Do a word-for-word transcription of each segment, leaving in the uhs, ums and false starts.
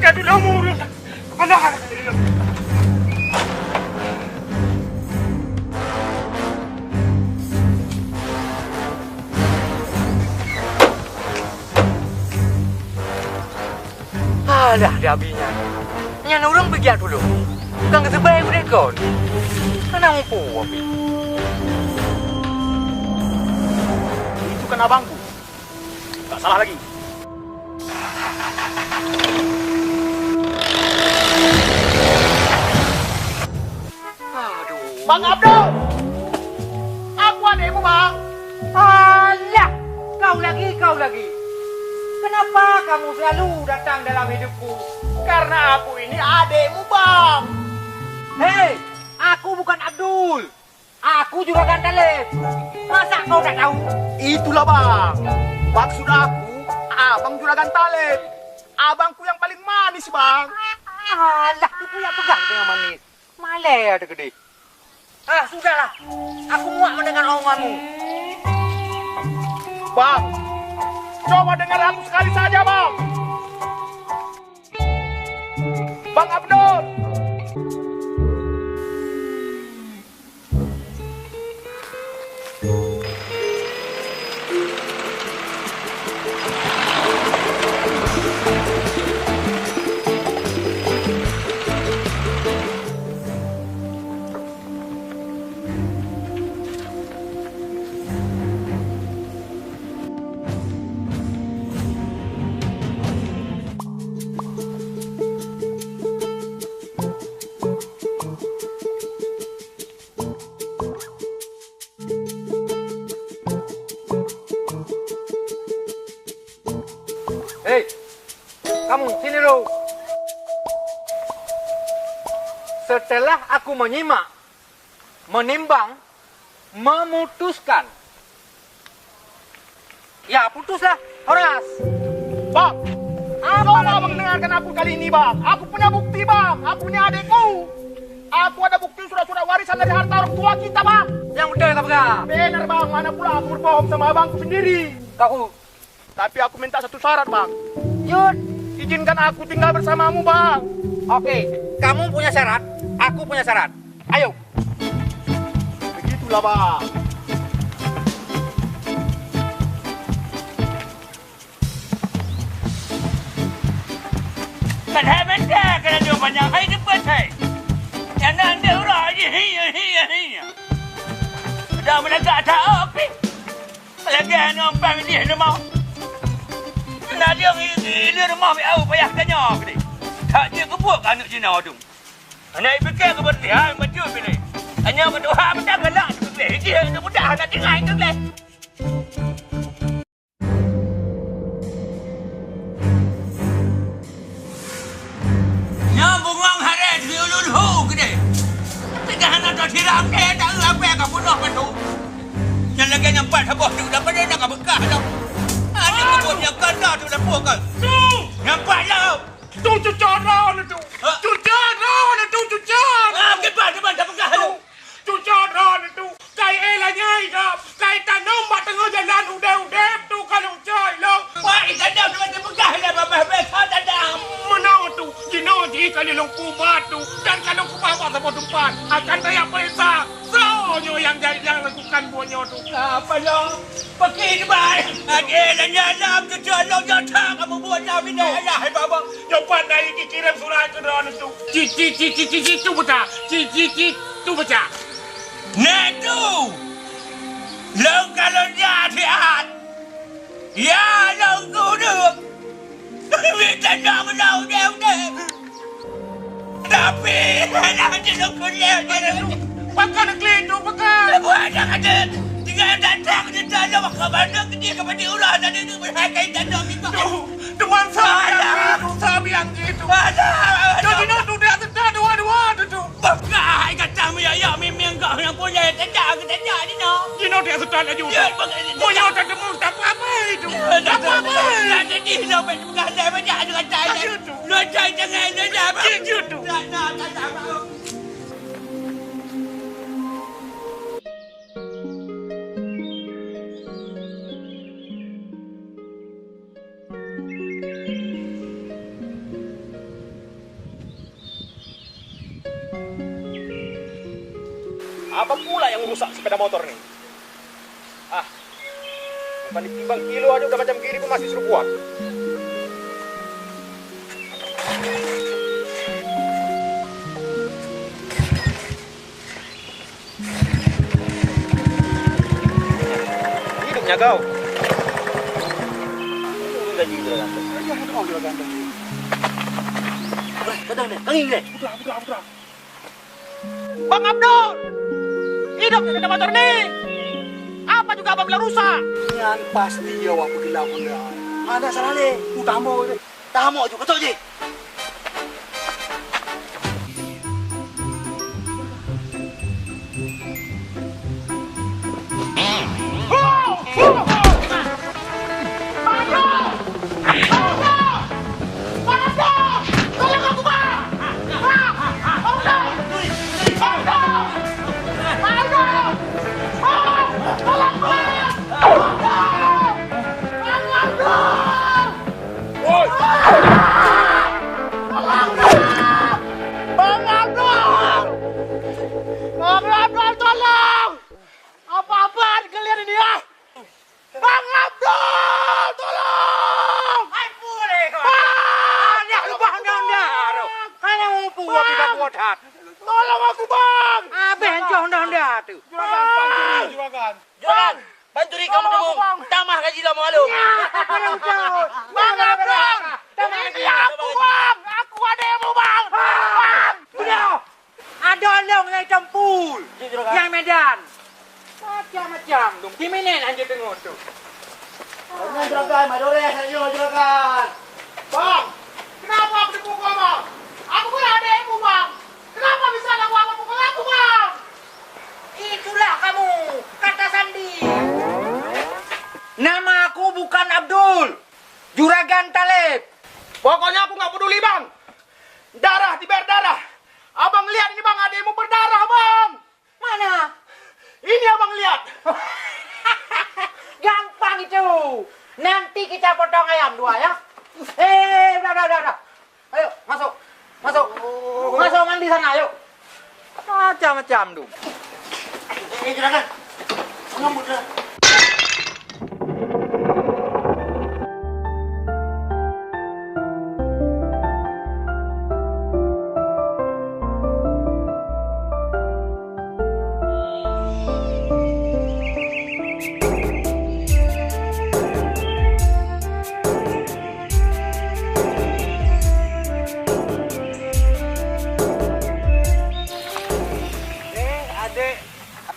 Ka dudoe murun. Alah. Alah, Abi nyan. Nyan ureueng peugiat tulông. Bukan geuseubai udép kon. Hana muphom Abi. Itu kan abangku. Tak salah lagi. Aduh. Bang Abdul! Aku adikmu, Bang. Alah, kau lagi, kau lagi. Kenapa kamu selalu datang dalam hidupku? Karena aku ini adikmu, Bang. Hei, aku bukan Abdul. Aku juragan Taleb. Masa kau tak tahu? Itulah, Bang. Maksud aku, abang juragan Taleb. Abangku yang paling manis, Bang. Alah, tu pula peugah dengan manis. Malèe ada gede. Ah, sudahlah. Aku muak mendengar omonganmu. Bang, coba dengar aku sekali saja, Bang. Bang Abdul. Hei, kamu sini dulu. Setelah aku menyimak, menimbang, memutuskan, ya, putuslah, Horas. Bang, apa coba lagi? Bang dengarkan aku kali ini, Bang. Aku punya bukti, Bang. Aku ni adikmu. Aku ada bukti surat-surat warisan dari harta orang tua kita, Bang. Yang betul kau pegang. Benar, Bang. Mana pula aku berbohong sama abangku sendiri. Kau. Tapi aku minta satu syarat, Bang. Jut. Izinkan aku tinggal bersamamu, Bang. Oke, kamu punya syarat, aku punya syarat. Ayo. Begitulah, Bang. Padahai mantap keunan nyoe panyang hai teupeu hai. Nyang na ndeh uroe jih hi, hi, hi. Udah meunegak that pih. Lagèe aneuk pang jih leumah. Na dia ngilu rumoh mi au payah tanyoe keudeh. That jeuet keubuet keu aneuk jinoe tu. Hana jipike keubeursihan bacut piléh. Tanyoe keutuha meudan galak jipike. Jih aneuk muda hana tinggai keu gleh. Nyoe bungong hareh siulôn hu keudeh. Teuka hana tasiram deh, taeu apèe ka peunoh batu. Nyan lagèe nyan pat saboh tu, daripada na ka beukah lom. Aneuk muda nyang kanda tu lampôh ka. Tu! Nyan pat lom. Tu cucok droeneuh tu. Ha? Cucok droeneuh tu, cucok. Ah, kiban, kiban, dah peugah tu. Cucok droeneuh tu. Kai éh lanyai dap. Kai tanom bak teungoh jalan udép-udép tu ka lôn cok lom. Wah, ih, tanom tu macam peugah dah babah besa tanom. Meunoe tu, jinoe jih ka lôn kumat tu. Dan ka lôn kumat bak saboh teumpat. Akan tajak peuriksa. Soe nyoe nyang jadi nyang lakukan buet nyoe tu? Apa nyoe? Pakri nibak. Akhé nyan lom cucok lôn nyoe that kamu buet nyoe bidang ayah, hai babah. Nyoe pat na jikirém surat keu droeneuh tu. Ci, ci, ci, ci, ci, ci, tu baca. Ci, ci, ci, tu baca. Nyan tu. Lôn ka lôn jak siat. Ya lôn gureueng. Mita nyang meunan udép-udép. Tapi, hana jinoe kuliah. Pakon klik tu, pakon? Buat dah kata, tinggal datang je tanya maka mana kerja kepada ulah tadi tu berhakai tanya mimba. Tu, teman saya tu, saya bilang gitu. Ada. Jadi nak tu dia sedar dua-dua tu tu. Baka hai kata meuyak-yak mimeng kau yang boleh tanya ke tanya ni no. Jinoe dia sedar laju. Ya, baka ni. Punya tak temu tak apa-apa itu. Ya, tak apa-apa. Tak jadi no, baka ada banyak ada kata. Ayo tu. Lôn cai teungoh lôn dah. Jeuet, jeuet tu. Dah, dah, dah, dah, dah. Apa pula yang rusak sepeda motor ni? Ah, bukan ditimbang kilo aja udah macam gini pun masih seru kuat. Hidupnya kau. Gaji juragan. Gaji kau juragan. Weh, kadang ni, tangi ni. Putra, putra, putra. Bang Abdul! Hidup di motor ni! Apa juga abang bilang rusak? Nyan pasti ya wak peugeulak bunda. Ada salah lé. Utama deh. Tahamok ju, ketok je. Woi! Bang Abdul! Bang Abdul, tolong! Apa-apaan kalian ini, ah? Bang Abdul, tolong! Hai, pulih kau! Bang! Ada lubang dah, dah. Hanya mampu aku dah kuat hat. Tolong aku, Bang! Habis hancur dah, dah tu. Juragan, pancuri, juragan. Juragan, pancuri kamu temu. Tamah gaji lama lu. Bang Abdul! Ini aku, Bang! Aku adekmu, Bang! Bang! Udah! Ada long nyang itam pul. Cik Juragan. Nyang Medan. Macam-macam dong. Di minit hanjeuet teungoh tu. Banyak juragan, madore saja juragan. Bang, kenapa aku dipukul, Bang? Aku kan adekmu, Bang. Kenapa bisa ada orang memukul aku, Bang? Itulah kamu, kata Sandi. Nama aku bukan Abdul. Juragan Taleb. Pokoknya aku nggak peduli, Bang. Darah dibayar darah. Abang lihat ini, Bang, adikmu berdarah, Bang. Mana? Ini, Abang lihat. Gampang itu. Nanti kita potong ayam dua, ya. Eh, udah, udah, udah, udah. Ayo, masuk. Masuk. Masuk mandi sana, ayo. Macam-macam tu. Eh, juragan. Ngambut dah. Eh, adek.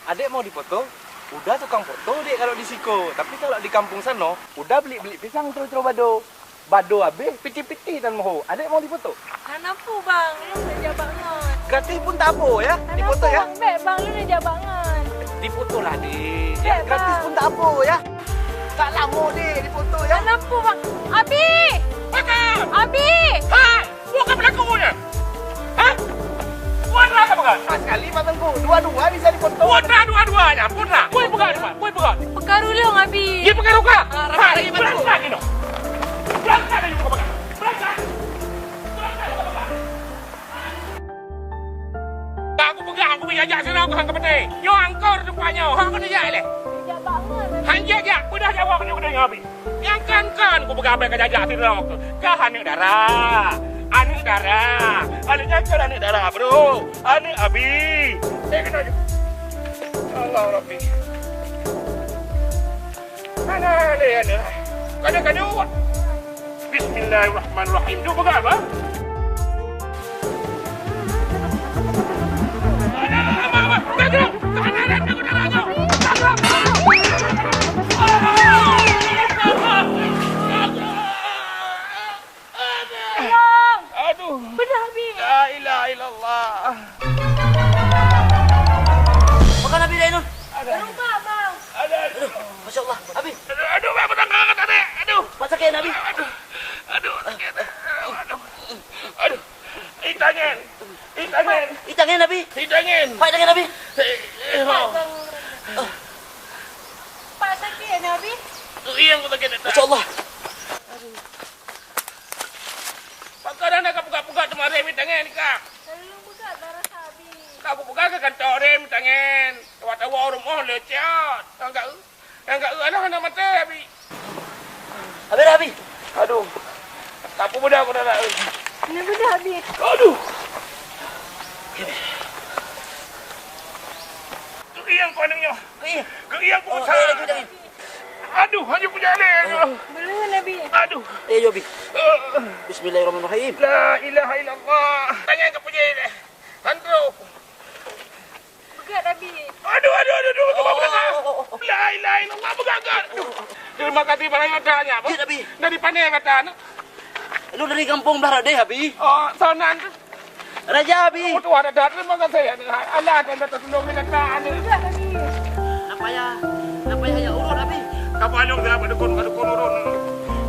Adek mau difoto? Udah tukang foto, dek, kalau di siko. Tapi kalau di kampung sano, udah beli-beli pisang curo-curo bado. Bado habéh, piti-piti tan moho. Adek mau difoto? Hana peue, Bang. Lôn neujak bak ngon. Gratis pun tak apo, ya? Hana peue, Bang. Bèk, Bang. Lôn neujak bak ngon. Difoto lah, dek. Ya, gratis pun tak apo, ya. Tak lama, dek, difoto, ya. Hana peue, Bang. Abi! Abi! Hai! Bukan pelakunya. Hah? Putra ke bukan? Pas sekali, Pak Tengku. Dua-dua bisa difoto. Putra dua-duanya, putra. Boy pegang, Pak. Boy pegang. Pegang ulung, Abi. Dia pegang ruka. Ah, rapat lagi, Pak Tengku. Berangkat, Ino. Berangkat, Ino, pegang. Berangkat. Berangkat, pegang. Aku pegang, aku punya jak sana, aku hang kepete. Nyoh angkor tempat nyoh. Hang kena jak leh. Jak bangun, Abi. Hang jak, jak. Udah jawab, Ino, kena nyoh, Abi. Nyang kan-kan kupeugah bèk kajak-jak sidroe keuh. Kah aneuk dara. Aneuk dara. Aneuk nyan kan aneuk dara, bro. Aneuk Abi. Eh, keunoe jih. Ya Allah Rabbi. Hana lé aneuk. Kadu-kadu. Bismillahirrahmanirrahim. Jom peugah, bah. Aduh. Bedah, Bi. La ilaha illallah. Makan, Abi, dah, Inun. Aduh. Aduh, Masya Allah. Abi. Aduh, aduh, aduh, aduh, aduh, aduh. Mak sakit, Abi. Aduh, aduh, sakit. Aduh, aduh. Itangen. Itangen. Itangen, Abi. Itangen. Pak, itangen, Abi. Eh, eh, oh. Pak sakit, Abi. Tu iya, aku sakit. Masya Allah. Pakon hana kapeugah-peugah teuma rem itangen, Kak? Lalu peugah darah Abi. Ka Kupeugah keu kantô rem tangen, watèe woe rumoh lecet. Nyang ka, nyang ka alah hana maté, Abi. Abi dah, Abi. Aduh. Tak peubeuda ku dah, Abi. Hana beuda, Abi. Aduh. Keuieng ku aneuk nyoe. Keuieng? Keuieng ku. Oh, besar. Eh, laju tangan. Aduh, hana peujak lé. Oh. Boleh, Abi. Aduh. Eh, yo, Abi. Eh. Bismillahirrahmanirrahim. La ilaha illallah. Tangan ka peujak lé. Santro. Peugah, Abi. Aduh, aduh, aduh, aduh, aduh, aduh. Oh, oh, oh, oh. La ilaha illallah, peugah, peugah. Aduh. Terima kasih banyak dah, ya, Bang. Ya, Abi. Dari mana kata, nak? Lu dari kampung Blah Radeh, Abi. Oh, soe nan tu? Raja, Abi. Oh, tuan ada. Terima kasih, ya. Allah akan datang tolong kita, nak. Peugah, Abi. Napa ya? Napa ya, ya, urut, Abi? Kapan yang gerak pada kon, pada kon urut?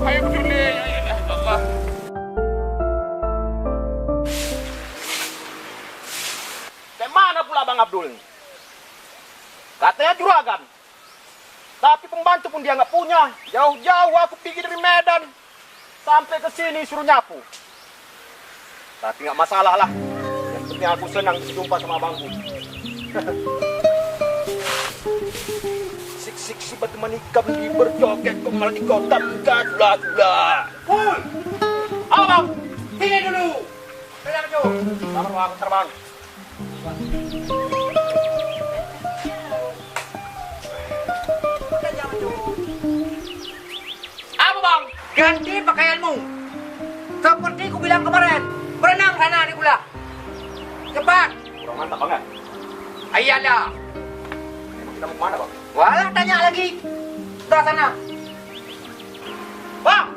Ayo, betul ni. Ya, ya, ya, Allah. Dari mana pula Bang Abdul ni? Katanya juragan. Tapi pembantu pun dia nggak punya. Jauh-jauh aku pergi dari Medan. Sampai ke sini suruh nyapu. Tapi nggak masalah lah. Yang penting aku senang jumpa sama abangku. Sik-sik si batu manikam di berjoget kok malah dikotam gula-gula. Pul! Abang, sini dulu. Sabar, Bang, sabar, Bang. Apa, Bang? Ganti pakaianmu. Seperti kubilang kemarin, berenang sana di Blah. Cepat. Kurang mantap, Bang, kan? Ayalah. Kita mau kemana, Bang? Walah, tanya lagi. Sudah sana. Bang,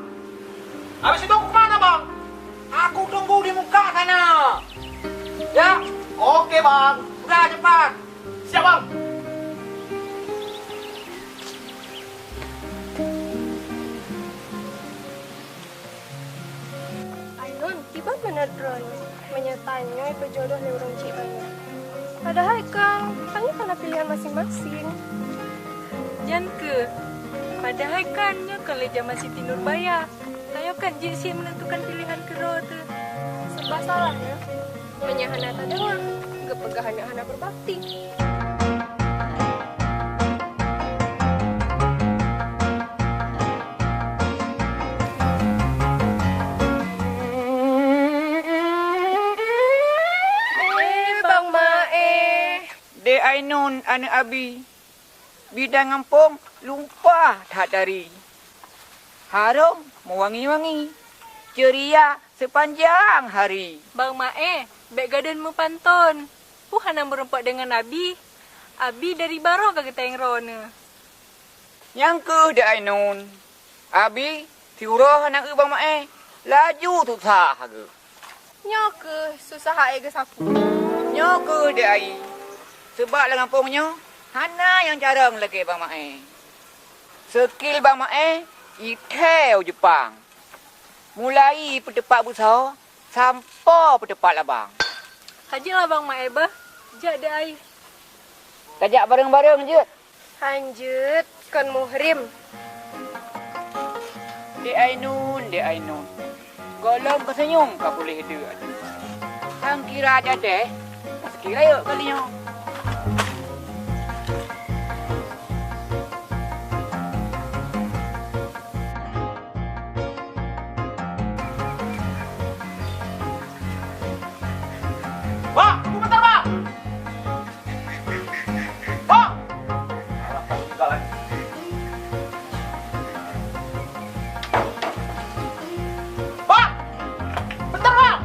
habis itu aku kemana, Bang? Aku tunggu di muka sana. Ya? Oke, Bang. Udah, cepat. Siap, Bang. Ainun, kiban meunan droeneuh meunyoe tanyoe peujodoh lé ureueng chik banyak? Padahai kan tanyoe hana pilihan maséng-maséng. Nyan keuh, padahai kan nyoe kon lé jameun Siti Nurbaya. Tanyoe kan jeuet sit meunentukan pilihan keudroe teuh. Serba salah nyoe. Meunyoe hana tadeungoe, geupeugah aneuëk hana beubakti. Eh, Bang Maé. Dek Ainun, aneuëk Abi. Bidan gampông lumpah that dari. Harôm meuwangi-wangi, ceuria seupanjang hari. Bang Maé, bék gadôh meupanton. Peue hana meurumpok deungon Abi? Abi dari baroe ka geutanyong droeneuh. Nyang keuh Dek Ainun. Abi, siuroe hana eu Bang Maé, laju susah geuh. Nyoe keuh susah aé geusapu. Nyoe keuh Dek Ai. Seubab lam gampông nyoe hana nyang carông lagée Bang Maé. Seukil Bang Maé jithée u Jeupang. Mulai peuteupat beusoe sampoe peuteupat labang. Ka jeuet lah Bang Maé beuh, jak Dek Ai. Tajak bareng-bareng jeuet. Hanjeuet kon muhrim. Dek Ainun, Dek Ainun. Gohlom ka seunyum ka puléh deuk. Sang kira jadeh, ka seukira yôk kali nyoe. Bang, tunggu bentar, Bang! Bang! Bang! Bentar, Bang!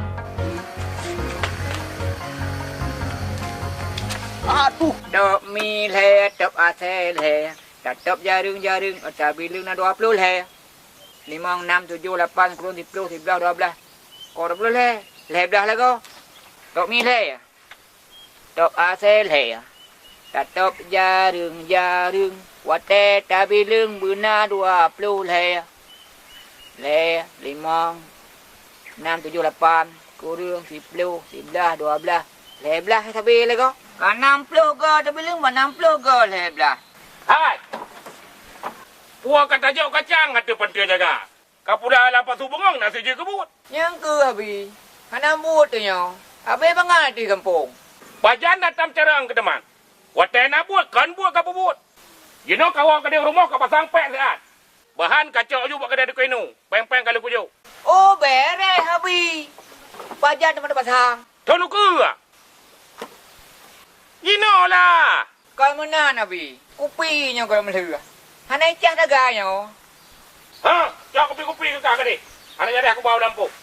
Aduh! Tôb mi lhée, tôb asée lhée, tatôb jareueng-jareueng, ata bileueng na dua ploh lhée. Limong, nam, tujoh, lapan, sikureueng, siploh, siblaih, dua blaih. Ko dua ploh lhée, lhée blaih lagoe. Tôb mi lhée. Tôb asée lhée. Tatôb jareueng-jareueng, watée tabileueng beuna dua ploh lhée. Lhée, limong, nam, tujoh, lapan, sikureueng, siploh, siblaih, dua blaih, lhée blaih sabe lagoe. Ka nam ploh goe tabileueng, ba nam ploh goe lhée blaih. Hai! Peue ka tajok kacang ateueh panteue jaga? Ka puda lam pasu beungong na sijeuet keu buet. Nyang keuh Abi, hana buet tanyoe. Abée bangai ateueh gampông. Pajan na tam carông keu teuma? Watèe na buet, kon buet ka peubuet. Jinoe kawoe keudéh rumoh ka pasang pék siat. Bahan kacok ju bak keudè Teungku Inu, péng-péng ka lheueh kujok. Oh, bèrèh, Abi. Pajan teuma tapasang? Thon ukeue. Inoe lah. Kon meunan, Abi. Kupi nyoe kon meulheueh. Hana icah daga nyoe. Ha, cok kupi-kupi keu kah keudéh. Hana jadi aku ba u lampôh.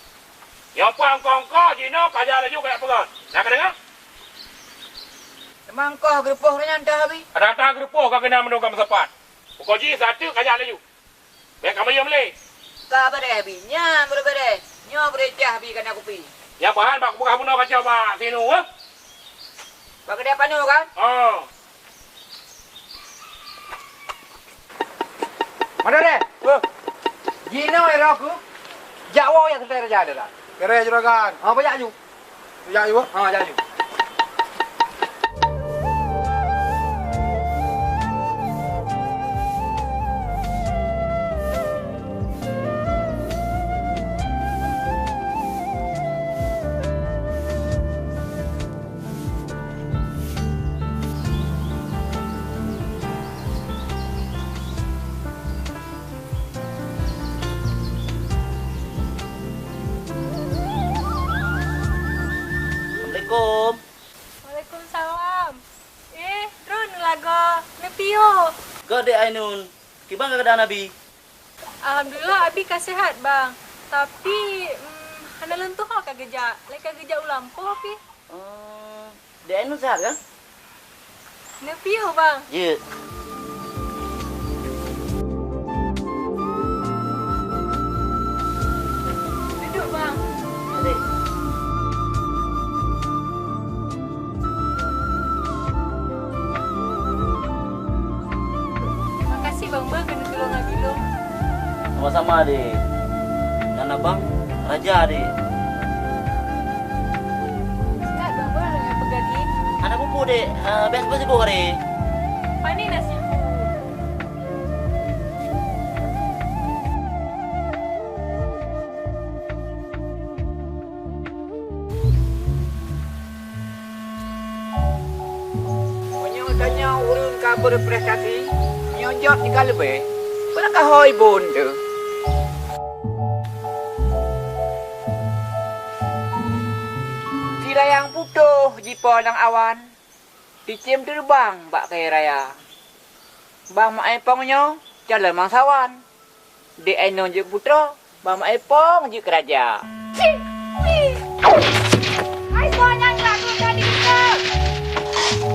Nyoe pah ongko-ongko jinoe ka jak laju kajak peugöt. Na kadeungö? Teuma ongko geureupoh nyan teuh, Abi? Ada-ada geureupoh ka keunan meunurot meusapat. Pokok jih sateuk kajak laju. Bèk ka meuyöm lé. Ka bèrèh, Abi. Nyan baru bèrèh. Nyoe beureucah, Abi, kana kupi. Nyang bahan bak kupeugah bunoe kacau bak sinoe, eh? Bak keudè panoe kan? Oh. Madare. Wah. Jinoe ero ku. Jak woe jak seutai raja deh lah. Bèrèh juragan. Oh, bajak ju. Jak ju. Ha, jak ju. Assalamualaikum. Waalaikumsalam. Eh, droeneuh lagoe, neupiôh. Ka Dek Ainun, kiban keuadaan Abi? Alhamdulillah, Abi ka sehat, Bang. Tapi, mm, hana lôn tuho ka geujak. Lé ka geujak u lampôh pih. Oh, Dek Ainun sehat kan? Neupiôh, Bang. Jeuet. Duduk, Bang. Adik. Makasih, Bang, Bang, keuneuk tulông Abi lôn. Sama-sama, Dek. Dan Abang raja, Dek. Sehat, Bang, Bang, nyang peugah di. Hana peue-peue, Dek. Eh, biasa sibuk hari. Pane na sibuk. Meunyoe tanyoe ureueng ka beureprestasi, nyoe jok tinggai leubeh, peue ka hôi bon teuh. Silayang putôh jipo lam awan, cicém teureubang bak kayèe raya. Bang Maé Pong nyoe calon bangsawan. Dek Ainun jeuet keu putroe, Bang Maé Pong jeuet keu raja. Hai, soe nyang geulaku ka di situ?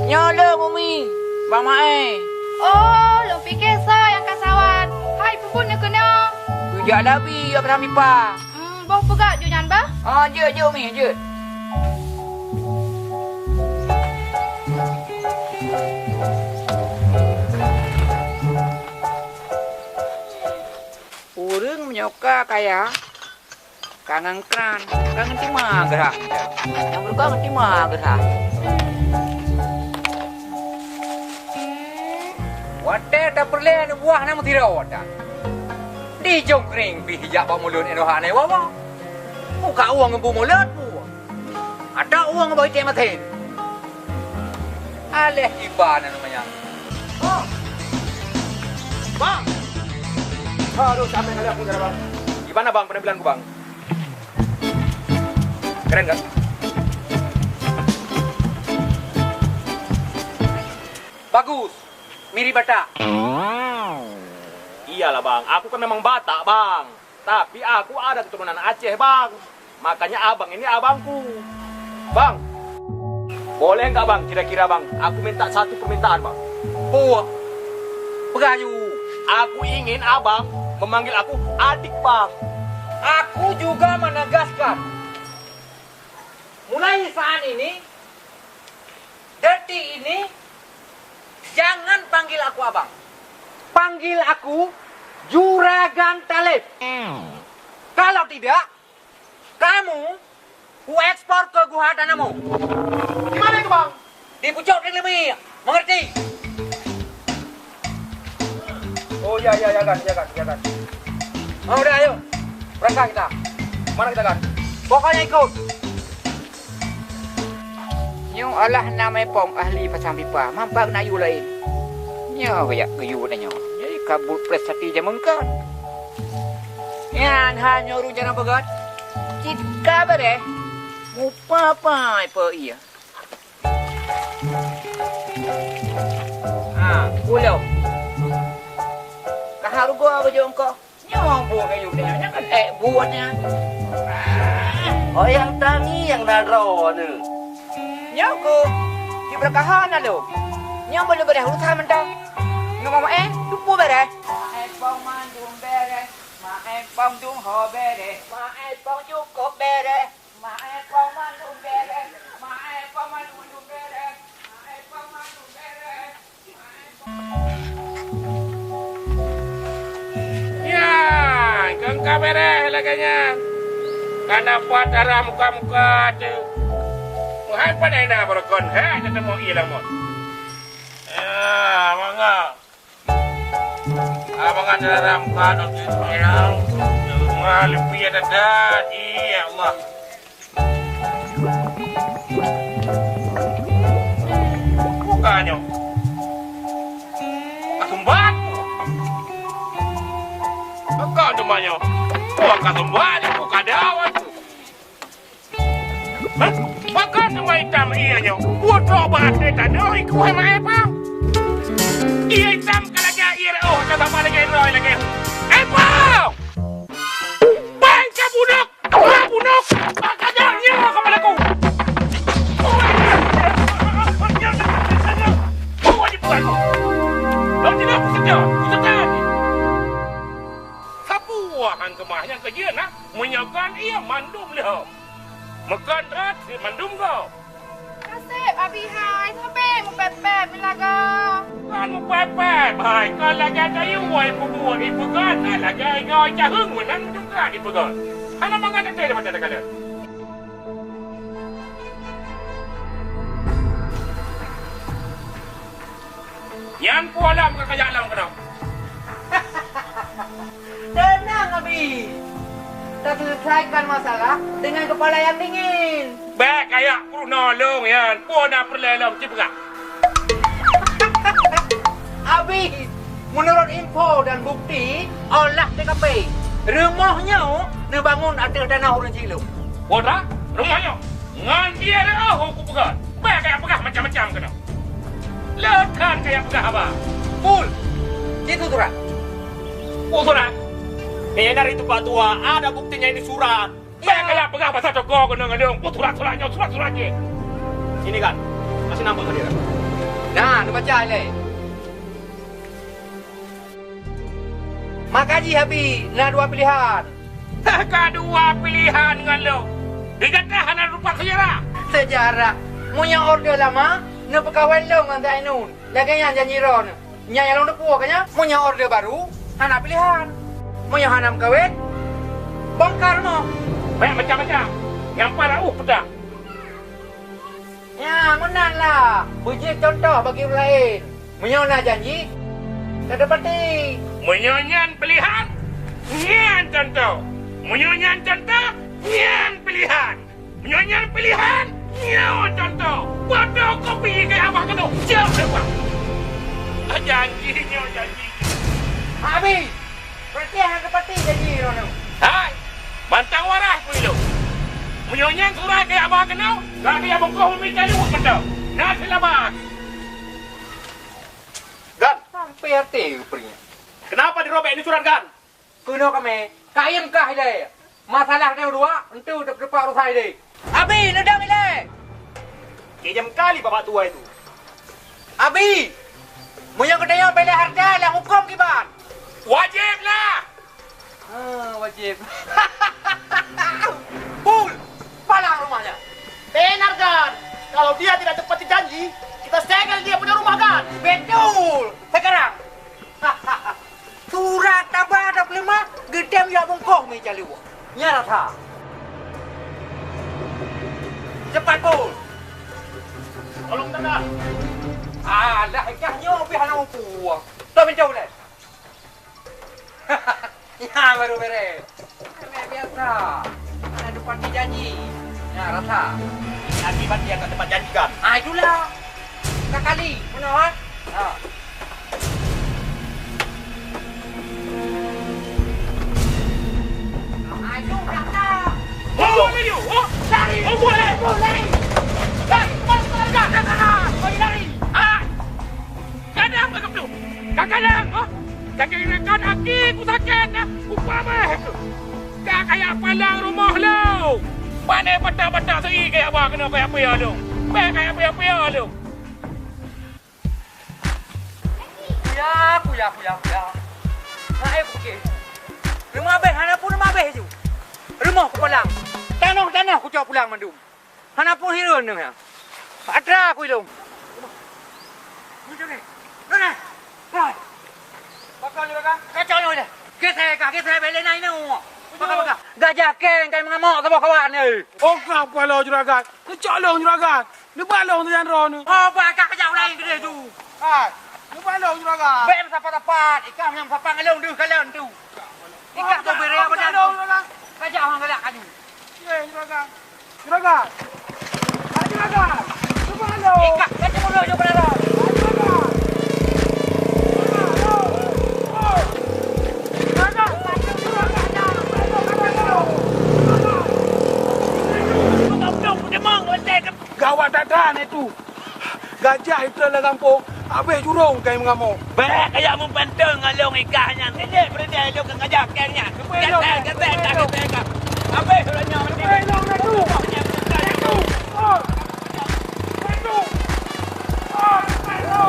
Nyoe lôn, Umi, Bang Maé. Oh, lôn pike soe nyang ka sawan. Hai, peue buet neukeunoe? Kujak labi, ya, Bang Mipa. Hmm, boh peugah ju nyan, bah? Ah, jeuet, jeuet, Umi, jeuet. Ureueng meunyoe ka kaya, ka ngon kran, ka ngon tima geurhah. Nyang beureukoh ngon tima geurhah. Watèe tapeureulèe aneuk buah na meusidroe that. Di Jongkring pih jak bak mulod inoe hana wawa. Muka ueng ngon bu mulod bu. Ada ueng boh item maten. Aléh iba na namanya. Oh. Bang. Aduh, sampai kali aku nyerah, Bang. Gimana, Bang, penampilanku, Bang? Keren, kan? Bagus. Mirip Batak. Iyalah, Bang. Aku kan memang Batak, Bang. Tapi aku ada keturunan Aceh, Bang. Makanya abang ini abangku. Bang, boleh nggak, Bang, kira-kira, Bang, aku minta satu permintaan, Bang? Peue? Peugah ju. Aku ingin abang memanggil aku adik, Bang. Aku juga menegaskan, mulai saat ini, detik ini, jangan panggil aku abang. Panggil aku Juragan Taleb. Kalau tidak, kamu kuekspor ke guha Danamo. Di mana itu, Bang? Di pucuk Kering Lemi. Mengerti? Oh, ya, ya, ya, Gan, ya, Gan, ya, Gan. Oh, udah, ayo. Berangkat kita. Mana kita, Gan? Pokoknya ikut. Nyoe alah na Mae Pong ahli pasang pipa, mampak na yue laén. Nyoe geujak geuyue na nyoe. Jadi kabut prestasi jameun kon. Nyan hanyoe rencana beugöt. Cit ka beureh. Mupapai peu ié. Ha, ulông. Ka hareuga beujeueng ko. Nyoe buet kayém nyoe, nyan kan ék buet nyan. Oh, nyang tangieng na droeneuh. Nyoe keuh, jibrakaha na lom. Nyoe meuleubeureh urusan mantong. Ngon maé, tupu beureh. Maé pong mandum beureh. Maé pong dum ho beureh. Maé pong cukôp beureh. Maé pong mandum beureh. Maé pong mandum beureh. Maé pong mandum beureh. Nyan, keu ka beureh lagèe nyan. Kana pat dara muka-muka teuh. Meuhai pandai na barokon, hai, teuteumé ié lamon. Ya, mangga. Abang ada dalam kado tu, ya. Wah, lebih ada dah. Ya Allah. Bukannya. Kasumbat. Bukan namanya. Bukan kasumbat, bukan dawan. Hah? Pakon teuma itam ié nyoe? Putôk bak até tanoh ikueh mak Epong. Ié itam ka lagèe ié reuôh, ka sama lagèe droe lagèe. Epong! Bang ka bunok! Ka bunok! Bang ka jak nyoe ka malaku! Sapeue han keumah nyang keujeuet na? Meunyoe kon ié mandum leuhom. Meukon rot si mandum gob. Kaseb, Abi hai, sabe mupèp-pèp meulagoe. Kon mupèp-pèp hai, kon lagèe kayue woe peubuet ipeugöt, na lagèe nyoe caheueng meunan juga ipeugöt. Hana mangat teuntèe daripada takalon. Nyan peue lom ka kajak lom keunoe. Teunang, Abi. Taselesaikan masalah dengan kepala yang dingin. Bèk kajak peurunoe lôn nyan, peue na peureulèe lom cipeugah. Abi, menurut info dan bukti olah T K P, rumoh nyoe neubangun ateueh tanah ureueng Cilong. Peue that? Rumoh nyoe? Ngon ié reuôh kupeugah. Bèk kajak peugah macam-macam keunoe. Leukan kajak peugah haba. Pul, cit surat. Oh, surat. Bèk dari teumpat dua, ada buktinya ini surat. Bèk kajak peugah pasal toko keunoe ngon lôn. Oh, surat-surat nyoe, surat-surat jih. Sini kan. Kasih nama ke dia. Nah, neubaca ilèe. Maka jih Abi na dua pilihan. Ka dua pilihan ngon lôn. Di gata hana rupat seujarah. Seujarah. Meunyoe orde lama, neupeukawén lôn ngon si Ainun. Lagèe nyan janji droeneuh. Nyan nyang lôn teupeue ka nyan. Meunyoe orde baru, hana pilihan. Meunyoe hana meukawén, bongkar rumoh. Bèk macam-macam. Nyang paléng uh peudang. Nyan, meunan lah. Beujeuet cuntoh bagi ureueng laén. Meunyoe na janji, tateupati. Meunyoe nyan pilihan, nyan cuntoh. Meunyoe nyan cuntoh, nyan pilihan. Meunyoe nyan pilihan, nyoe cuntoh. Bodoh kopi keu abah keunoe. Siap, siap. Janji nyoe, janji. Abi! Berarti hana teupati janji droeneuh. Hai! Mantong waras peue ilôn. Meunyoe nyan surat keu abah keunoe, ka geubungkôh mita luwah mantong. Na seulamat. Gan! Sampai até peue nyan. Kenapa dirobek ini surat, Gan? Keunoe kamé, kayém kah ilèe. Masalah tanyoe dua, enteuk teupeuteupat urusan ilèe. Abi, neudong ilèe! Kejam kali bapak tua itu. Abi, meunyoe geutanyoe bela hareuga lam hukôm kiban? Wajéb lah! Ah, wajéb. Pul, palang rumahnya. Benar, Gan. Kalau dia tidak tepati janji, kita segel dia punya rumah, Gan. Betul. Sekarang. Surat taba dap lima, geutem jak bungkôh mita luwah. Nyan rasa. Cepat, Pul. Tolong tanda. Alah, ikah nyoe pih hana mampu. Toh pintoe ulèe. Nyan baru beres. Remeh biasa. Hana tepati janji. Nyan rasa. Akibat yang tak dapat janjikan. Ah, itulah. Ka kali, meunoe, ha? Ha. Ayo, kakak. Oh, lari. Oh, lari. Oh, lari. Lari. Lari. Lari. Ah. Kadang ka geuplueng. Ka kadang, ha? Ka kadang aki ku sakét, ha? Upama. Ka kaya palang rumoh lo. Pane patah-patah seu'i kaya ba keunoe kaya paya lo. Bèk kaya paya-paya lo. Kuya, kuya, kuya, kuya. Hai, kuke. Rumoh abéh, hana pun rumoh abéh ju. Rumoh kupalang. Tanoh-tanoh kucok pulang mandum. Hana pun hireuen nyoe. Atra kuilong. Nona. Hai. Bakal juragan. Kacau nyoe deh. Gesek ka, gesek bèk lé na inoe. Bakal, bakal. Gajah keng kai meungamok saboh kawan, eh. Oh, ka paloe juragan. Keucok lôn juragan. Neuba lôn tu nyang droeneuh. Oh, bah ka kajak ulai keudeh tu. Hai, neuba lôn juragan. Bèk meusapat-sapat, ikah nyang sapat ngon lôn deuh kalon tu. Ikah tu beri apa dah tu? Kajak orang galak kaju. Eh, juragan. Juragan. Hai, juragan. Neuba lôn. Ikah, kacau mulut je kena lôn. Hai, juragan. Neuba lôn. Oh. Gawat that-that nyoe tu. Gajah itrön lam gampông, abéh jurông kai meungamok. Bèk kajak meupanteun ngon lôn ikah nyan. Nilai peureudah lôn keu gajah keng nyan. Geupeu lôn, geupeu lôn. Abéh lôn nyoe. Geupeu lôn, Datu. Datu. Oh. Datu. Oh, Datu.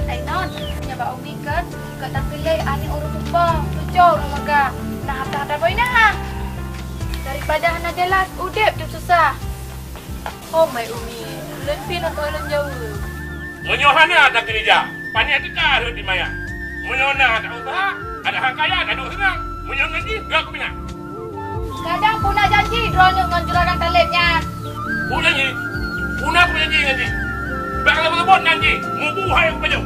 Ainon, nyoe bak Umi kan, ka tapiléh aneuk ureueng tupa, tujoh ureueng meugah, na harta-harta boh inah. Daripada hana jeulaih, udép teuh susah. Oh, mai Umi, ulôn pih lôn tuan lôn jaweueb. Meunyoe hana takeurija, paniet teuka rhot di maya. Meunyoe na ta-useuha, ada hak kaya taduek seunang. Meunyoe ngon jih, gak kuminah. Kadang puna janji droeneuh ngon juragan Taleb nyan. Puna janji? Puna puna janji ngon jih? Bak leubeut-leubeut nan jih, mubu hai u pajoh.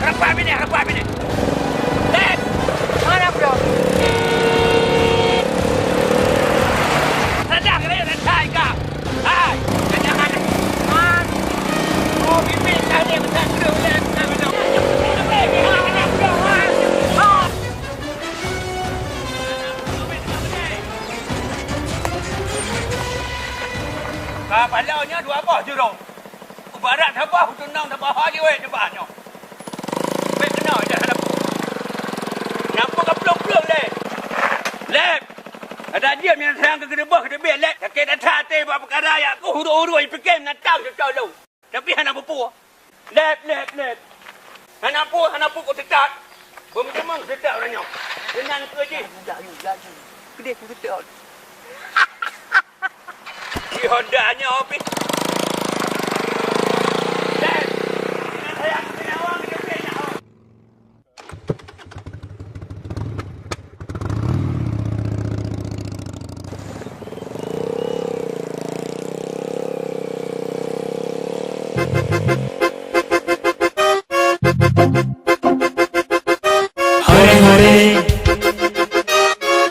Rapat binéh, rapat binéh. Dek! Mana budak? Raja kena raja ika. Hai, raja mana? Man. Oh, bimbing tadi besar terus, eh, besar, besar. Ka pala nyoe dua boh jurông. Ubarat haba, utunong haba, ha jiwék nibak nyoe. Bèk keunoe dah hana peue. Nyang peue ka plueng-plueng lé. Lép! Adak jeuem nyang sayang keu keudeuboh keudeubiet lép. Sakét that até bak peukara jak keuh ureueng-ureueng jipike meunan tam cocok lôn. Tapi hana peue-peue. Lép, lép, lép. Hana peue, hana peue kok teutab. Beumeuteumong teutab ureueng nyoe. Keunan keu jih. Laju, laju, laju. Keudeh ku teutab. Di Honda nyoe pih. Hore, hore.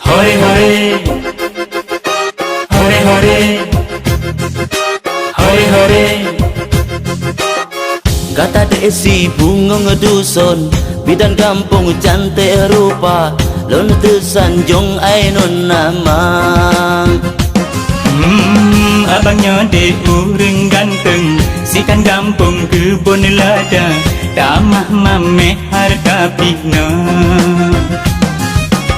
Hore, hore. Hore, hore. Hore, hore. Gata deuh si bungong duson, bidan gampông canték rupa, lôn teusanjong ai non nama. Hmm, abang nyoe deh ureueng ganteng, sikan gampông keubon lada, tamah maméh hareuta pih na.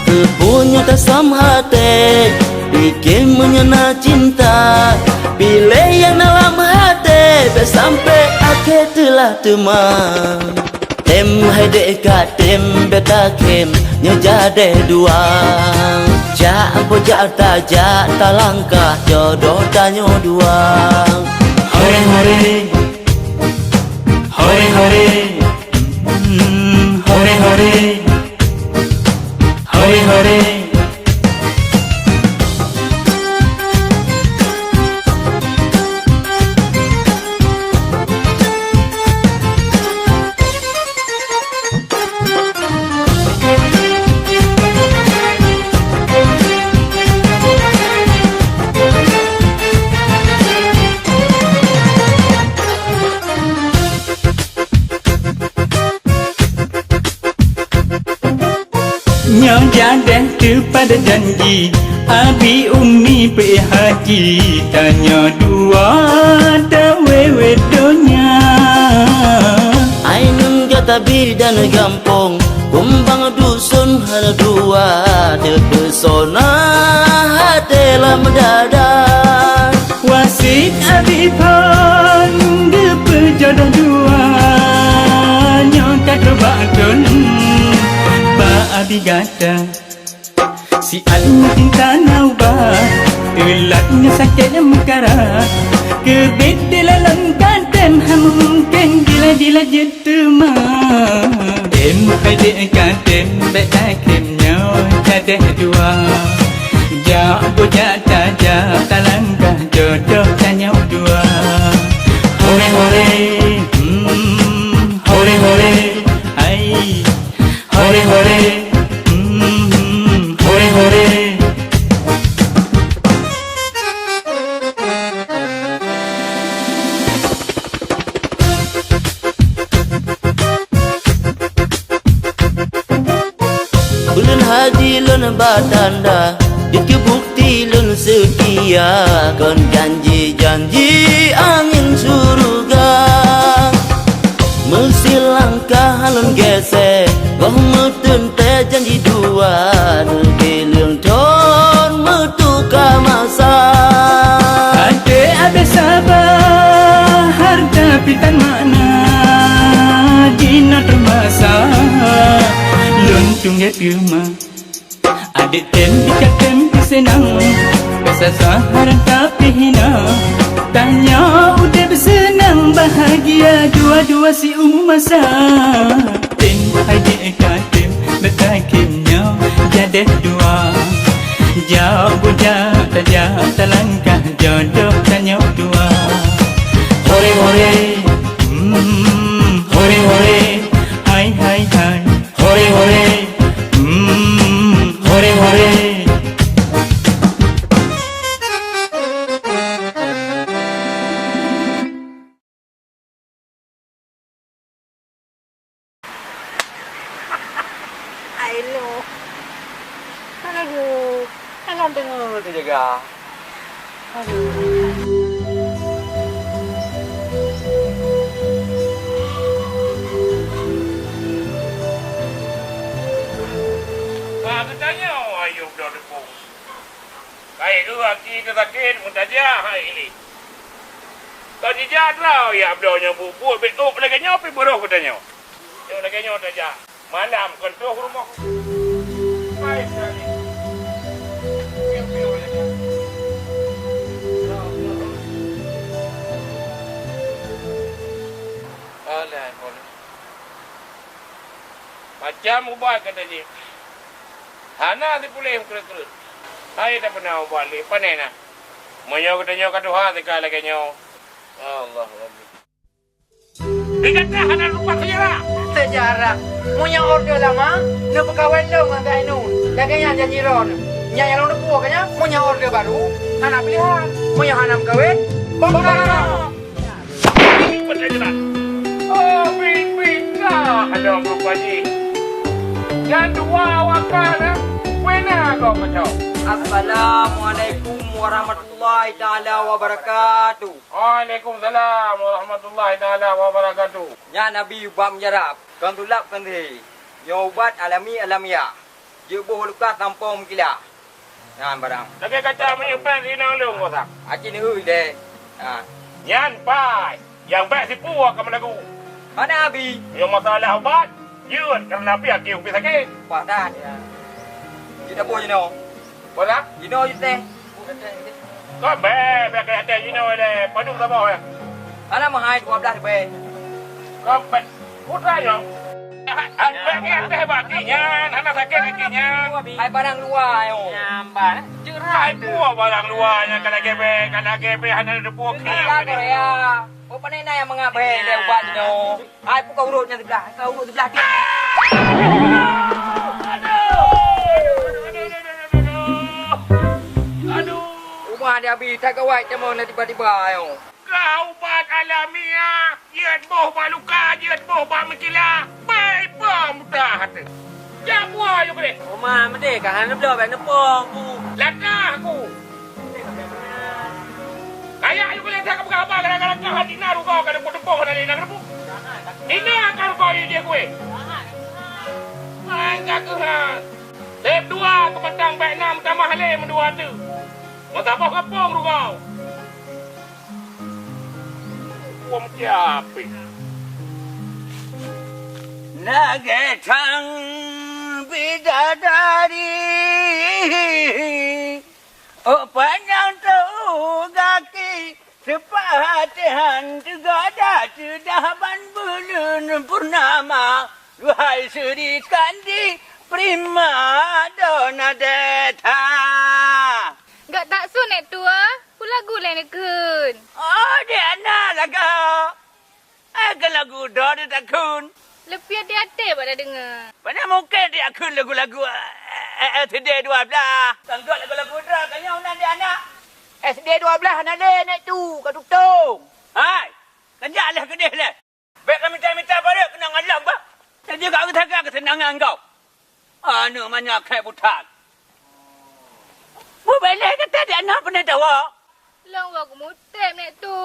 Keupeue nyoe tasam até, pike meunyoe na cinta, piléh nyang na lam até, Sampoe akhé teulah teuma. Tem hai dek ka tem beta khem nyoe jadeh dua. Jak bujak tajak talangkah jodoh tanyoe dua. Hore hore, hore hore, mm, hore hore, hore hore. Nyoe jadeh teupada janji, abi umi peuéh haji, tanyoe dua tawewe donya. Ainun gata bidan gampông, kumbang dusun hana dua, teupesona até lam dada. Wasiet abi phon geupeujodoh dua, nyoe ka trok bak thon bak abi gata. Siat nyoe cinta na ubat, teulat nyoe sakét nyoe meukara. Keubiet dilalom ka tem, hana mungken jila-jila jeuet teuma. Tem hai dek ka tem, bèk takém nyoe jadeh dua. Jak bujak tajak talangkah jodoh tanyoe dua. Hore hore, hmm, hore hore, hai. Hore hore, hmm, hore hore. Ulôn haji lôn batanda, dikeue bukti lôn seutia, kon janji-janji angén syeuruga. Meusilangkah lôn gésé, goh meuteuntée janji dua, neubi leueng thon meutuka masa. Até abéh saba, hareuta pih tan makna, jinoe teumasa lôn tunggét teuma. Adik tem pih ka tem pih seunang, rasa sah hareuta pih hina. Tanyoe udeb seunang bahagia dua-dua siumu masa. Tem hai dek ka tem, beutakém nyoe jadeh dua. Jak bujak tajak talangkah jodoh tanyoe dua. Hore hore, hmm, hore hore, hai hai hai. Hore hore, hmm, hore hore. Ai lo. Aduh, alam deungoe teujaga. Aduh. Bah geutanyoe ayeuem dua deungoe. Kayée geuh aki teusakét meutajak hai ilée. Ka jijak droe ya bloe nyoe buet-buet bék ôk lagée nyoe pih beurôh geutanyoe. Nyoe lagée nyoe tajak. Malam kon troh rumoh. Hai sekali. Piu-piu lagée nyoe. Alah, kon. Macam ubat kata jih. Hana sipuléh meukreuet-kreuet. Hai tapeuna ubat lé, pane na? Meunyoe geutanyoe ka tuha teuka lagée nyoe. Allahu Akbar. Di gata hana lupa sejarah. Sejarah. Meunyoe orde lama, neupeukawén lôn ngon Zainun. Lagée nyan janji droeneuh. Nyan nyang lôn teupeue ka nyan, meunyoe orde baru, hana pilihan. Meunyoe hana meukawen, bongkar. Oh, bit-bit lah aneuëk muka jih. Nyan dua awak ka na, pue na gob meucok. Assalamualaikum warahmatullahi taala wabarakatuh. Waalaikumsalam warahmatullahi taala wabarakatuh. Nyan Nabi bak meujarab, kon tulap kon sihé. Nyoe ubat alami alamiah. Jeuet boh luka sampoe meukila. Nyan barang. Lagée kaca meunyeupang sinong lôn kosang. Aci neuhôi deh. Ha. Nyan pai. Nyang bèk sipue ka meulagu. Hana, Abi. Meunyoe masalah ubat, jeuet, kareuna pih akhé ubit sakét. Padan, ya. Jeuet dapur jinoe. Peue na? Jinoe jeuet teh. Kon bèk, bèk keu teh jinoe lé. Padum saboh, ya? Hana meuhai dua blah leubeh. Kon bèk. Putra nyoe. Hai barang luwa nyoe. Hai peue barang luwa nyan ka lagèe bèk, ka lagèe bèk hana teupeue. Korea. Oh, pane na nyang mangat bèk lé ubat nyoe. Hai peue ka urot nyan siblah, ka urot siblah. Aduh. Uma dia bi tak gawai teumon tiba-tiba nyoe. Ka ubat alamiah, jeuet boh bak luka, jeuet boh bak meucila, bèk ipeue mudah até. Jak buah ayue keudeh. Oma meudeh ka hana bloe bèk neupông ku. Lakah ku. Kayak ayue keudeh ka peugah haba gara-gara ka hati na rugoe ka neupông-neupông hana lé na neupông. Ina ka rugoe ayue jih kueh. Hai ka keuh ha. Seb dua keumatang bèk na meutamah lé meudua teuk. Meusaboh ka pông rugoe. Wong kiapi. Lagèe thang bidadari, ôk panyang teu gaki, seupateuhan teugoda teudah ban buleuen purnama, duhai Sri Kandi, prima donna dèt that. Gak tak sun, Nek Tua, peue lagu lé neukheun? Oh, di ana lagoe. Eh, keu lagu droe di takheun. Leupie di até bak tadeungoe. Pane mungken di akheun lagu-lagu, eh, eh, S D dua blah. Kan gèt lagu-lagu droe ka nyoe nan di anak. S D dua blah hana lé, Nek Tu, ka tutong. Hai, kan jak lé keudeh lé. Bèk ka mita-mita barô keunong ngon lôn bah. Jadi ka geusaga keuseunangan gob. Aneuk manyak kèe buta. Bubeleh gata di aneuk peunetawa. Lôn woe geumutém, Nek Tu.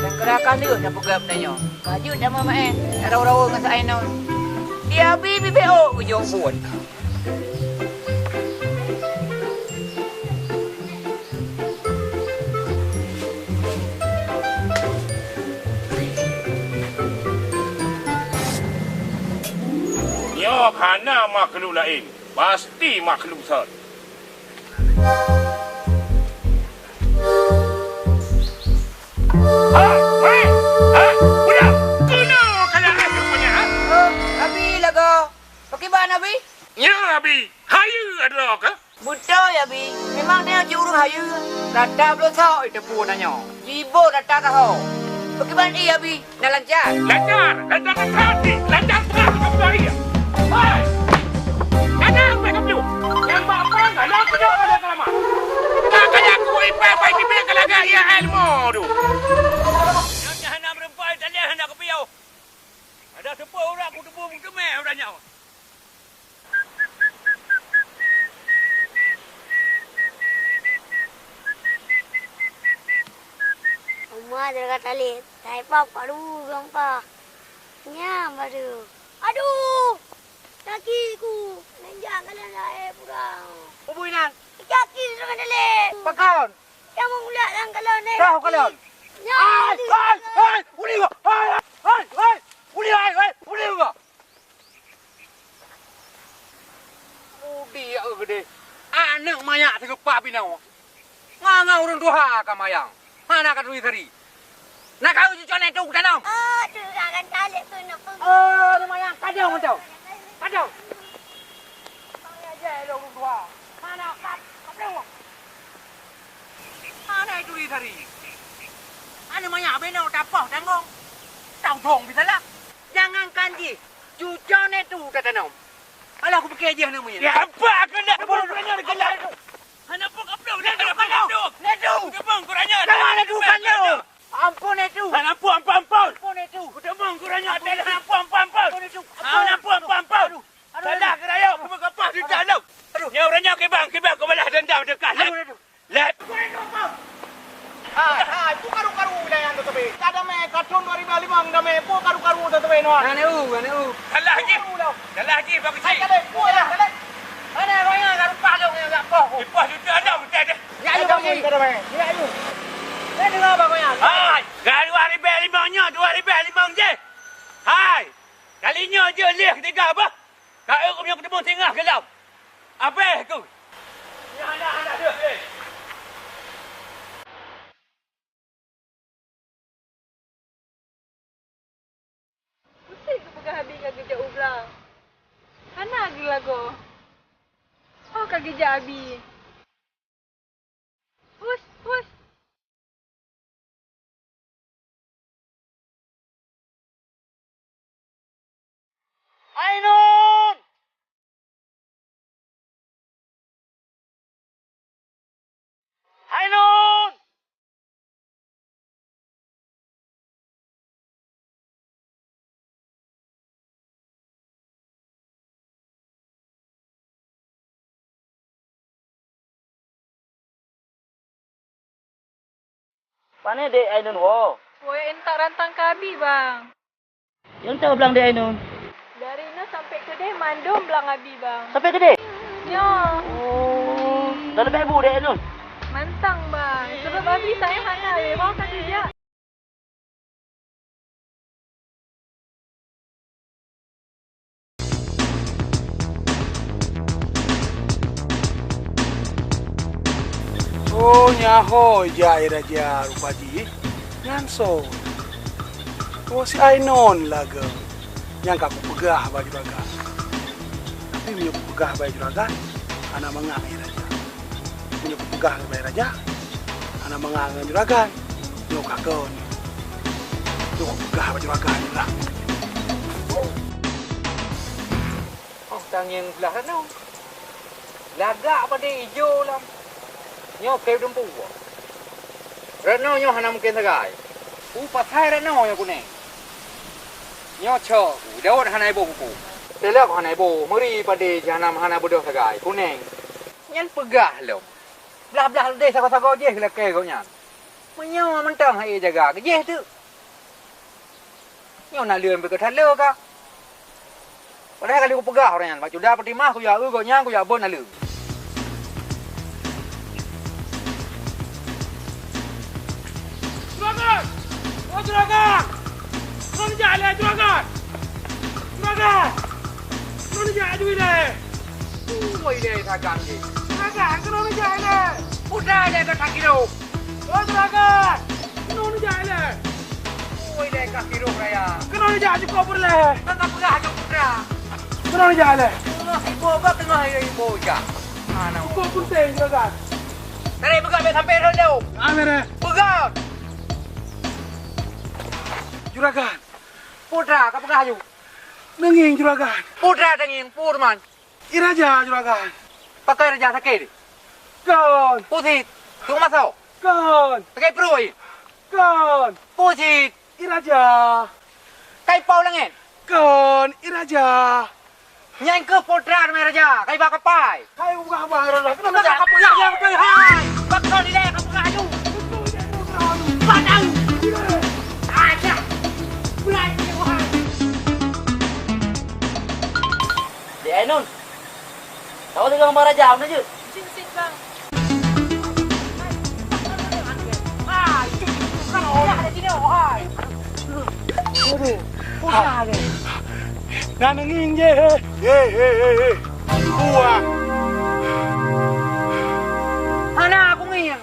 Dan keurakan deuh tapeugah benda nyoe. Ka jeuet tameumaén, tarô-rô ngon Sa'e nyoe. Di Abi bibék ôk geujok buet. Nyoe hana makhluk laén, pasti makhluk sot. Hai, hai, hai, udah. Keunoe kalian rupanya, ha? Oh, Abi lagoe. Pakriban, Abi? Nyoe, Abi. Hayeue droe kah? Beutôi, Abi. Memang tanyoe cit ureueng hayeue. Rata bloe sok jiteupeue tanyoe. Jiboh rata saho. Pakriban ié, Abi? Na lancar? Lancar! Lancar that that jih! Lancar peugah keu kamoe ié! Hai! Lancar peugah keu kamoe! Nyang bak pang hana keudroe pada keulamak. Ka kaya kubu ipai pai tibék ka lagak ié ilmu tu. Nyang hana meureumpoi talian hana kupiôh. Ada seupôt urat kuteupeu meuteumé udah nyoe. Uma jaga talét, taipab karu gangka. Nya baru. Aduh! Kaki ku, nenjang kalan lae pura. Ubui nan. Kaki sudah talét. Pakon. Nyang meugulat lam kalon nyoe. Dah kalon. Nyoe. Hai, hai, hai, uli gua. Hai, hai, hai, uli, hai, hai, uli gua. Udi ya gede. Aneuk manyak teugeupah binoe. Ngon-ngon ureueng tuha ka mayang. Hana ka turi sari. Na kayu cucok nèk tu tanom. Oh, tu kan talek tu nak pergi. Oh, lumayan. Kadang macam. Kadang. Bang ya je lo ureueng tuha. Hana kat, kat belakang. Hana turi sari. Hana manyak beno tapoh tanggong. Tau thong bisalah. Jangankan jih, cucok nèk tu tatanom. Alah, aku pikir jih nama ya. Ya, apa kena pun kena kena. Hana pun kaplong, hana pun kaplong. Nedu. Kebang kurangnya. Jangan nedu kalu. Ampun nedu. Hana pun ampun ampun. Ampun nedu. Kebang kurangnya. Ampun nedu. Hana pun ampun ampun. Aduh. Aduh. Salah keraya aku kapah di dalam. Aduh. Nyoe uroe nyoe kiban, kiban kubalah dendam teuka. Aduh, aduh. Lét. Hai, hai, peue karu-karu wilayah nyoe teuh. Ka damé, ka thôn dua ribu lima damé, peue karu-karu nyoe teuh, noh? Aneuk u, aneuk u. Salah jih. Salah jih, Bang Keuchik. Hai, ka lé, peue lah, ka lé. Aneuk, ka lé, ka lé. Di pah tu, tu, tu, tu. Ya, ayo, Bang Keuchik. Ka damé. Ya, ayo. Eh, dengar, Bang Keuchik. Hai, ka dua ribèe limong nyoe, dua ribèe limong jih. Hai, kali nyoe jeuet lé keu tiga bah. Ka eu meunyoe keuteumé singoh keu lom. Abéh ku. Nyan hana, hana deuh lé. Use geupeugah Abi ka geujak u blang. Hana geulagoe. Oh, ka geujak Abi. Hus, hus. Ainun! Ainun! Pane Dek Ainun woe? Woe intat rantang keu Abi, Bang. Nyang teuh blang Dek Ainun? Dari nyoe sampai keudeh mandum blang Abi, Bang. Sampai keudeh? Nyoe. Oh, dah leubeh bu Dek Ainun? Mantong, Bang. Sabab Abi sayang hana lé, Bang, ka geujak. Oh, nyan ho ija raja rupa jih. Nyan soe? Oh, si Ainun lagèe. Nyang ka kupeugah bak juragan. Tapi meunyoe kupeugah bak juragan, hana mangat raja. Meunyoe kupeugah bak raja, hana mangat ngon juragan. Nyoe ka kon. Nyoe kupeugah bak juragan lah. Oh, tangieng blah ranoe. Lagak padé ijo lam. Nyoe keu dumpu. Ranoe nyoe hana mungken sagai. Peue pasai ranoe nyoe kuneng? Nyoe cok, daun hana iboh kuku. Telok hana iboh, meuri padé jahanam hana beudôh sagai. Kuneng. Nyan peugah lom. Blah-blah leudeh sagoe-sagoe jih lakée gobnyan. Meunyoe mantong hai jaga, geujih teuk. Nyoe naleueng pih ka that le ka. Padahai ka lheueh kupeugah ureueng nyan, bak cuda peutimah kujak eu gobnyan kujak bot naleueng. Juragan! Oh, juragan! Keunoe jak ilèe, juragan! Juragan! Keunoe jak aju ilèe! Ui, ilèe sagan jih. Juragan, keunoe jak ilèe! Udah ilèe ka sakit. Oh, juragan! Keunoe neujak ilèe! Ui, lé ka sirôh raya! Keunoe neujak cukôp peureulèe! Ka kapeugah aju putra! Keunoe neujak ilèe! Allah, iboh bak teungoh iboh jak! Hana cukôp peunteng, juragan! Tadi peugah bèk sampai rot lom! Amin, eh! Peugah! Juragan! Putra, kapeugah aju! Neungieng, juragan! Putra teungieng, pur man! I raja, juragan. Pakon raja sakét? Kon. Pusit. Tuk maso? Kon. Sakét pruet? Kon. Pusit. I raja. Kai pau langét? Kon, i raja. Nyan keuh putra teuma raja, kai ba kapai. Hai, ubah-ubah, raja. Kenapa tak apa? Ya, ya, betul. Hai. Pakon ilèe kapeugah aju. Padang. Aja. Berani, wahai. Dek Ainun, tahu tiga gambar raja, mana je? Sini, sini, Bang. Hai, itu, itu, Bang, orang ada sini, hai. Aduh, udah deh. Nah, nenging je. Hei, hei, hei, hei. Buah. Hana aku ngieng.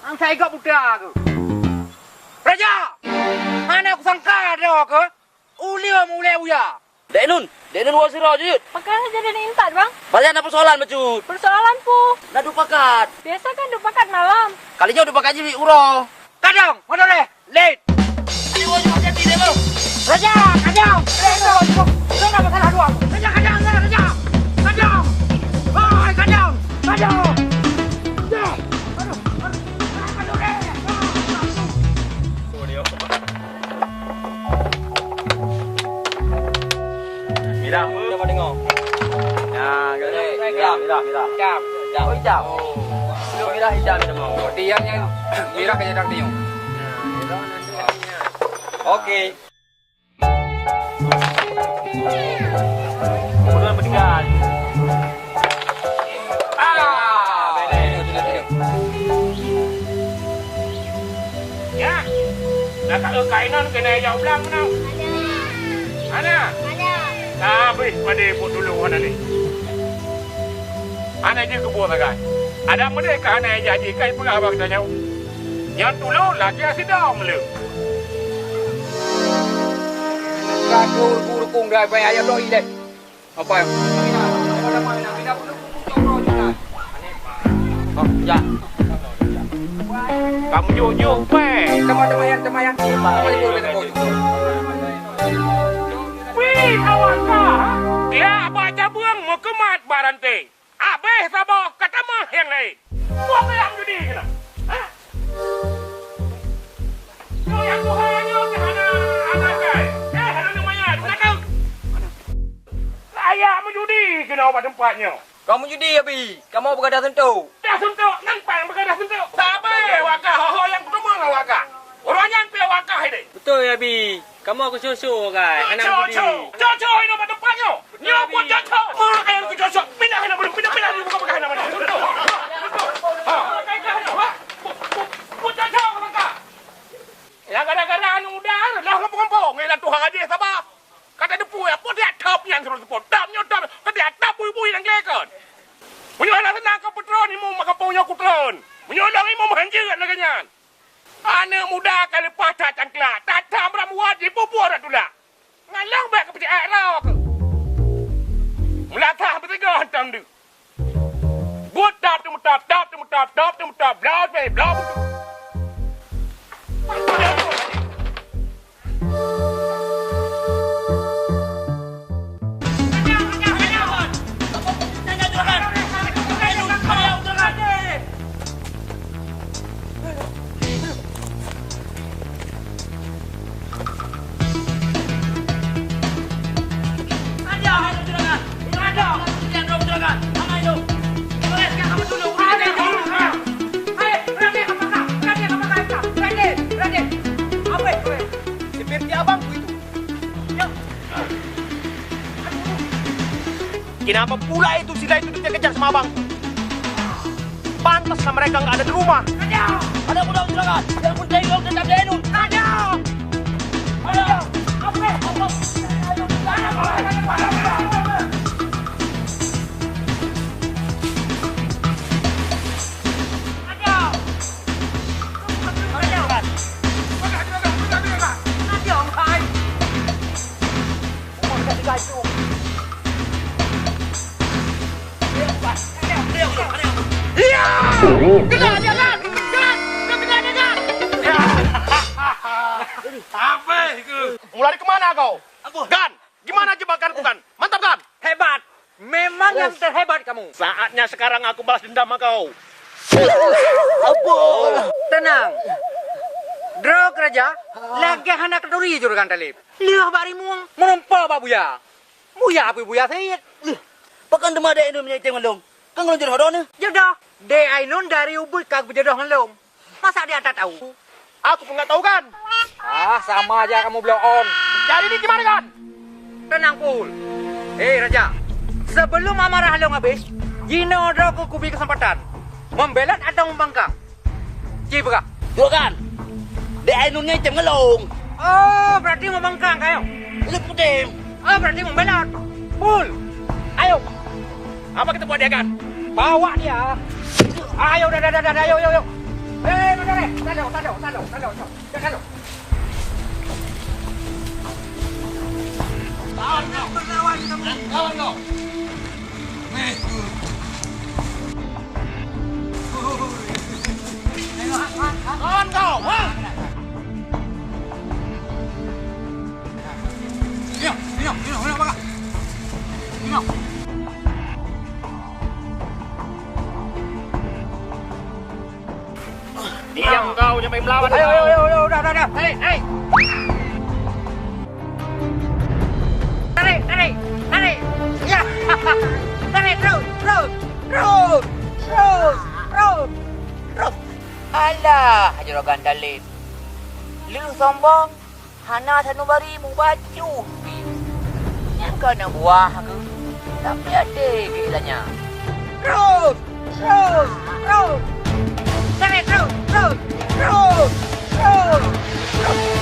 Ang sai gak buta ke? Raja! Hana aku sangka ada ke? Ulèe ulèe uya. Dek Nun, Dek Nun woe sidroe jeuet. Pakon jadi intat, Bang? Pajan na peusoalan bacut. Peusoalan peue? Na dupakat. Biasa kan dupakat malam. Kali nyoe dupakat jih uroe. Kadang, mana leh? Lét. Ayo, ayo, hati-hati deh, Bang. Raja, kadang. Lét, ayo, ayo. Kenapa salah dua? Raja, kadang, Raja. Kadang. Hai, kadang. Kadang. Dah. Aduh, aduh. Aduh, eh. Mirah. Cuba tengok. Ya, mirah. Mirah. Hitam. Hitam. Oh, hitam. Belum mirah, hitam, hitam. Berarti yang, yang mirah kena datang tengok. Oke. Kemudian bertiga. Ah, beres. Ya. Dah tak ada kainan kena ejak ulang mana? Ada. Mana? Ada. Nah, beri pada ibu dulu mana ni? Hana jeuet keubuet sagai. Adak meudeh ka hana janji, ka ipeugah bak geutanyoe. Nyan tulông lagèe sidong le. Ka dua ribu rukung dai bai ayam doi leh. Apa? Oh, ya. Kamu jujur, weh. Teman-teman yang, teman yang. Wih, awak kah? Ya, abah cabang mau kemat barante. Abéh saboh ka tamah nyang laén. Buet nyang judi keunan. Hah? Nyoe nyang tuha nyoe keuh hana anak kai. Eh, hana maya, guna kau. Layak meujudi keunoe bak teumpat nyoe. Kamoe meujudi, Abi. Kamoe beugadah suntok. Dah suntok, nampak nyang beugadah suntok. Sabe wakah ho-ho nyang kuteumong wakah. Uroe nyan pih wakah ideh. Beutôi, Abi. Kamoe keucocok, kai. Hana meujudi. Cocok, cocok inoe bak teumpat nyoe. Nyoe buet cocok. Mak ayah keucocok. Pindah hana boleh. Pindah, pindah, buka pegang hana boleh. Contoh. Ha. Buet cocok, maka. Nyang gara-gara aneuk muda, lah kampung-kampung. Ngilat Tuhan aja, sabar. Kata depu, ya, pun dia top nyan, sebab depu. Top nyoe, top. Kata dia top, bui-bui dan gelekon. Meunyoe hana seunang keu peutron, imeum kampung nyoe kutron. Meunyoe lôn imeum hanjeuet lagèe nyan. Aneuk muda ka leupah that cangklak, that-that meuram wat jipupur that tulak. Ngalong bèk keupeujeuet droe keuh. Meulatah beuteugoh hantom deuh. Buet tap teumeutap, tap teumeutap, tap teumeutap, bloe pih, bloe beutôi. Seperti abangku itu. Ya. Kenapa pula itu sila itu dikejar sama abangku? Pantaslah mereka nggak ada di rumah. Ada budak juragan. Yang penting lo tetap di Ainun. Ada. Ada. Apa? Apa? Ada. Ada. Ada. Iya! Kena dia kan! Kan! Kan kena dia kan! Apa itu? Mau lari ke mana kau? Apa? Gan! Gimana jebakanku, Gan? Mantap, Gan! Hebat! Memang yang terhebat kamu. Saatnya sekarang aku balas dendam sama kau. Apa? Tenang. Droe keurajeuen, lagèe hana keuturi juragan Talib. Lheueh bak rimueng, meureumpok bak buya. Buya pih buya syiek. Lheueh, pakon teuma Dek Ainun meunyoe item ngon lôn? Kan lôn jodoh droeneuh. Jodoh. Dek Ainun dari ubeut ka geujodoh ngon lôn. Masa dia tak tahu? Aku pun nggak tahu, Gan. Ah, sama aja kamu, Bloon. Jadi ni gimana, Gan? Tenang, Pul. Hei, Raja. Sebelum amarah lôn habéh, jinoe droe keuh kubi keuseumpatan. Membelot atau membangkang? Ci peugah. Juragan, Dek Ainun nyan item ngon lôn. Oh, berarti meubangkang kah nyoe? Lôn peutem. Oh, berarti membelot. Pul. Ayo. Apa kita buat dia, Gan? Bawa dia. Ayo, dah, dah, dah, dah, ayo, ayo, ayo. Eh, mana ni? Tadok, tadok, tadok, tadok, tadok. Dah, tadok. Lawan kau. Lawan kau. Lawan kau, ha? Diam, diam, diam, diam, bakar. Diam. Diam kau, jangan main melawan. Ayo, ayo, ayo, ayo, udah, udah, udah. Hei, hei. Tarik, tarik, tarik. Ya. Tarik terus, terus. Ah, juragan dalem. Lheueh sombong, hana sanubari mubacut pih. Nyang ka na buah keuh, tapi até geuh lanya. Rot! Rot! Rot! Seret, rot! Rot! Rot! Rot!